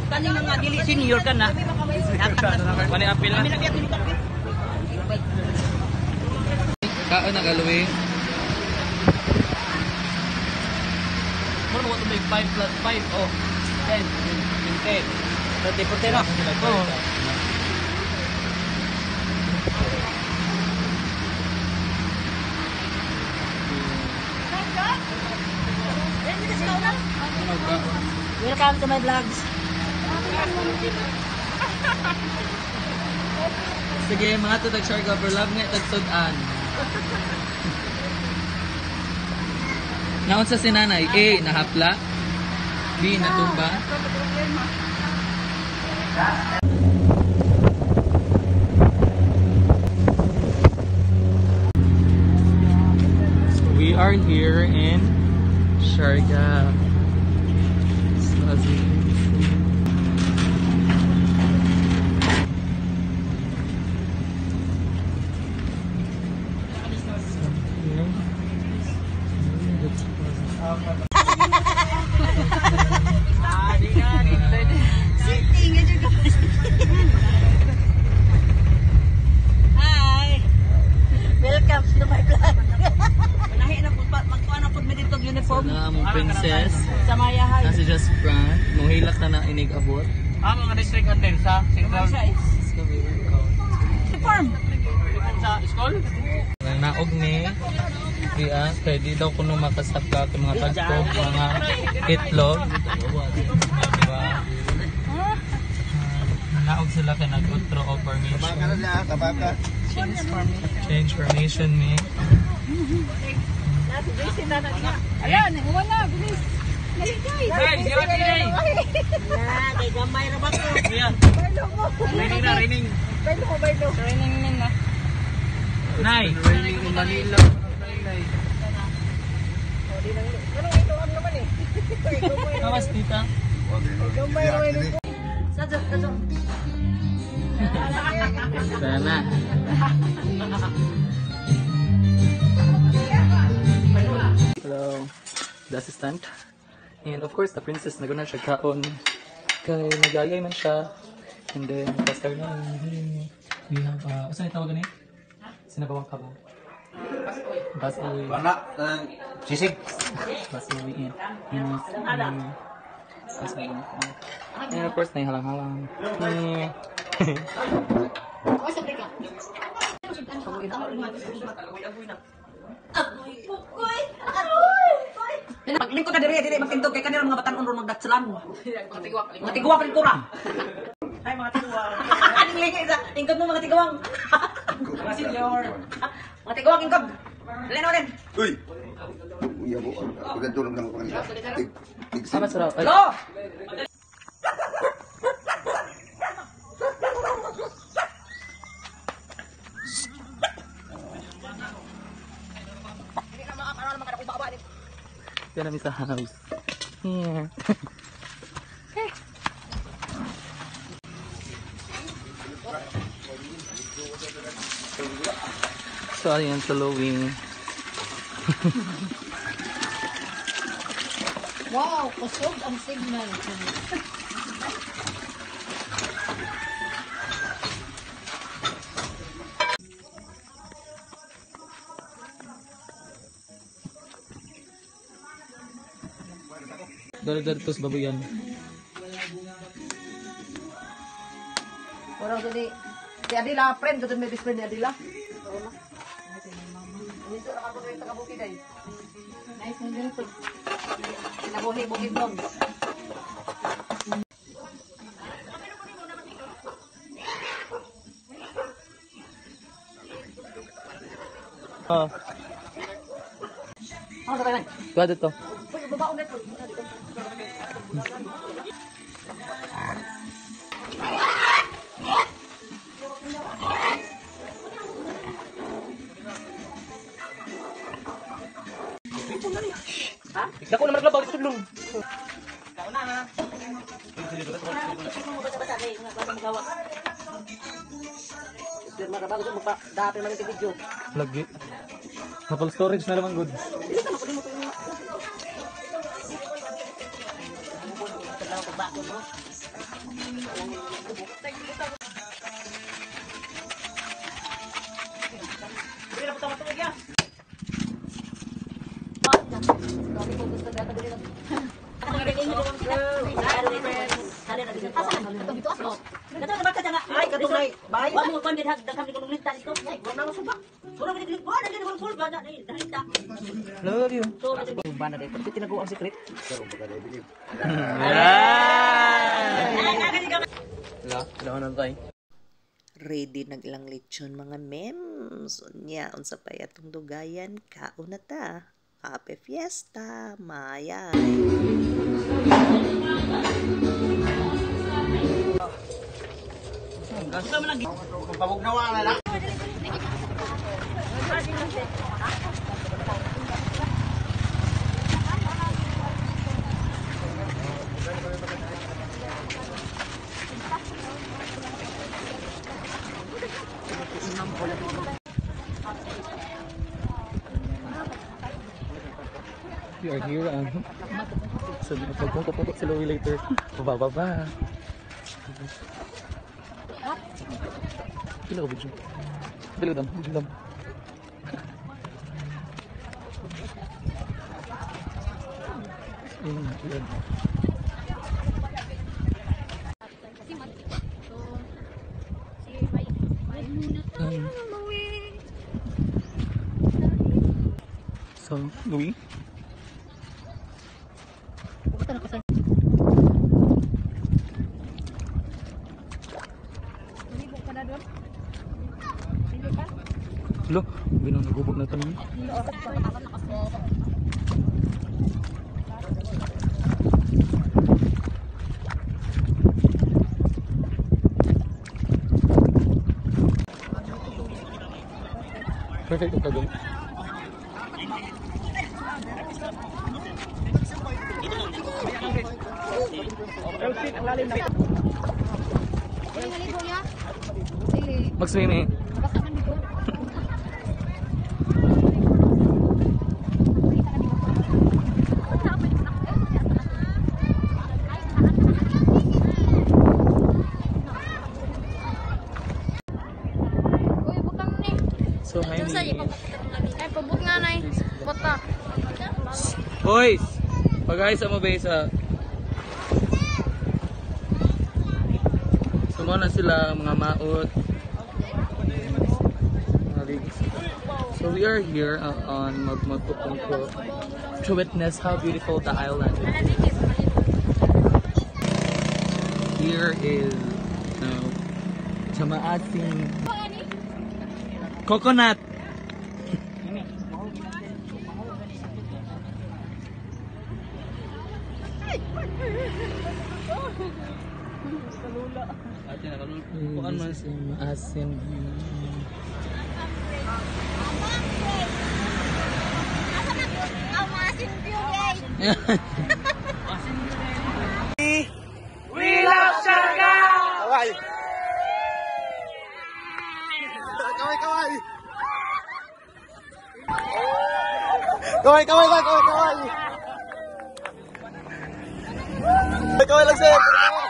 Kani nga dili senior ka na. Mani apil na. Kaon na galuwi. Mura mo may 5 plus 5 oh 10 20 30 40 na. Oh. Welcome to my vlogs. Sige, mga to tag Siargao for love nga tagtud-an. Naon sa si nanay? A. Nahapla. B. Natumba. So we are here in Siargao. So as you can see, Hi! Welcome to my vlog. Manahi na po pa, magkuha na po mi dito uniform. Na mong princess. Sa Maya High. Nasa just front. Muhilak na na inig abot. Ah, mga district hotel sa Central. Uniform. Sa school? Naog ni Iya, pwede daw kuno makasaka kay mga tagpo, mga itlog. Diba? Naog sila kay nag-utro o formation. Tabaka. Change formation ni. Ayan, wala, bilis. Guys, yun yun. Na, kay gamay ra ba ko? Kuya. Raining na, raining. Training min na. Nay. Raining in Manila. Kamas tita? Sadyo, sadyo. Sana. Hello, the assistant. And of course, the princess naguna siya kaon. Kay nagayay man siya. And then, pastor na. We have, saan tawag gani? Sinabawang kabo. Basoy. Wala. Sisig. Basoy and basoy. And of course, nahihalang-halang. Paglingkod na dire, dire magtindog kay kanila mga batan-on ron magdatslan. Mga tigwak, mga tigwak rin ra. Hi mga tigwak. Aning linga isa, lingkod mo mga tigwang. Mga senior. Mga tigwang lingkod. Dali na ulit. Uy! Uy, abo. Pagkatulog lang ako kanina. Tig, tig, Sama sarap. Ay, Lo! Yan namin sa house. Here. So, ayan sa Louie. Wow, kusog ang signal. Dali-dali tos babuyan. Orang tadi si Adila friend kadto may best friend ni Adila. Dito ra ka sa kabukid ay. Nice na din po. Sinabuhi bukid nun. Oh, Ano sa tanan? kuha dito. Uy, babaong na po. Lagi. Napal storage na naman good. Love you. Ready nag ilang lechon mga mems. Unya, unsa pa atong dugayan, kaon na ta. Happy Fiesta, Maya. We are here. So, pagpupupok si Louie later. Bababa. Pila ko video. Pila ko dam. Video dam. Ayun, ayun. So, Louie? Lo, binang nagubog na tayo. Perfect ang kagay. Mag-swimming. Uy, butang ni. So, hi, ni. Ay, pabot nga nay. Bata. Boys! Pag-hi sa mo, ba sa... So, muna sila, mga maot. Mga rigs. So, we are here on Magmagpupungko to witness how beautiful the island is. Here is Chamaasin coconut. This is Maasin view. Ang masin view, guys. Kaway! Kaway, kaway! Kaway, kaway lang, kaway, kaway! Kaway lang, sir! Kaway.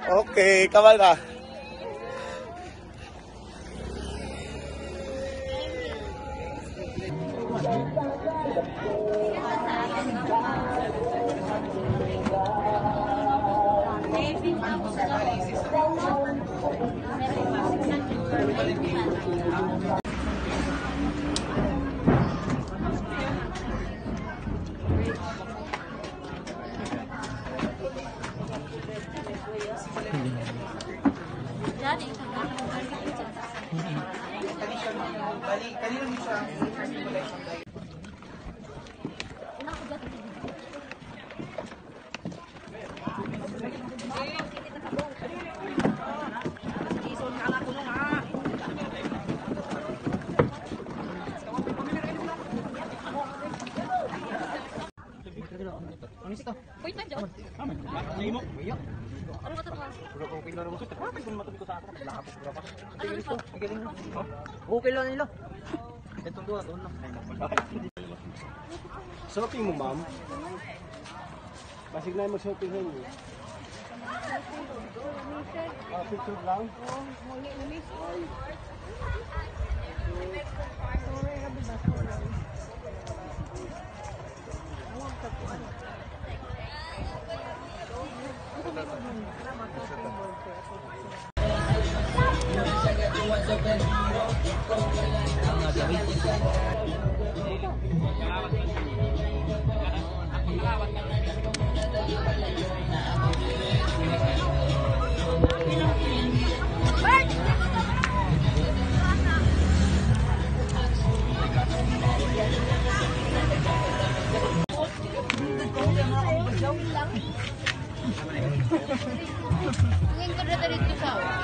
Okay, kaway na. Wait lang dyan. Ano ba ito pa? Ano ba? Okay lang nila. Itong duha doon lang. Shopping mo, ma'am? Basig na yung mag-shopping yun. Ah, picture lang? Ngin ko dito dito sa.